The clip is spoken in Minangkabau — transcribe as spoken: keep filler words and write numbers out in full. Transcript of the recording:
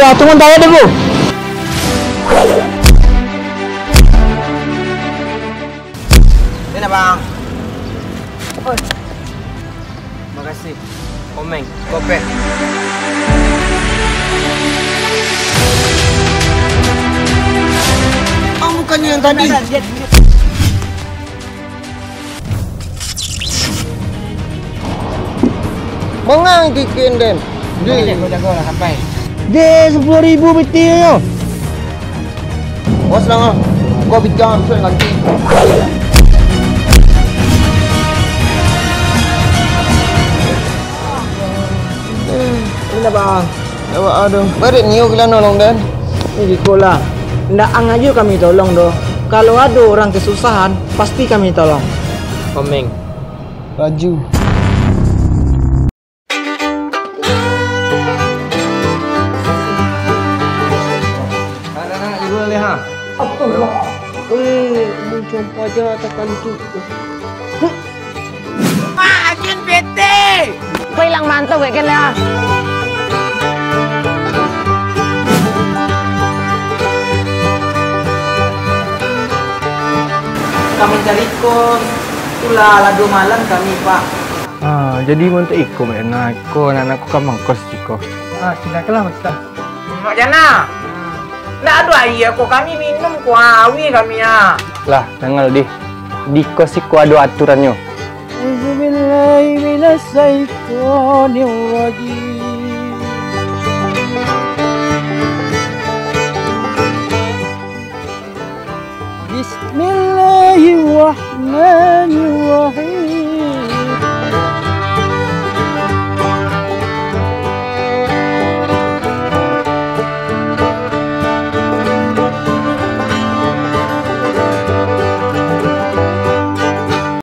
Wah, tunggu, tarik dulu. Sini, Bang. Oi. Makasih. Komeng, kopek. Ah, bukannya yang tadi. Mangang kikin den. Deh. Jago, jago lah sampai. Deh, sepuluh ribu betinyo. Bos lah, ah. Kau bincang, saya nganti. Eh, ini dah, Bang. Awak aduh. Barit nio kalian nolong, Dan. Ini di kola. Ndak ang aja kami tolong doh. Kalau ada orang kesusahan, pasti kami tolong. Komeng. Laju. Anak-anak, dulu leh, ha. Apa lah? Eh, muncul paja tekan tu. Pak, agen P T. Kau hilang mantau, kayak kena. Kami cari kos, itulah lah dua malam kami, Pak. Ah, jadi untuk iko, Mak, nah, iko anak-anak ko kan mangkos iko. Ah, silakanlah, Ustaz. Mak Jana, ndak ado aia ko, kami minum ko, ah, awi kami, ah. Lah, danga dih. Di kos iko ado aturannyo. Auzubillahi minasyaitonirrajim.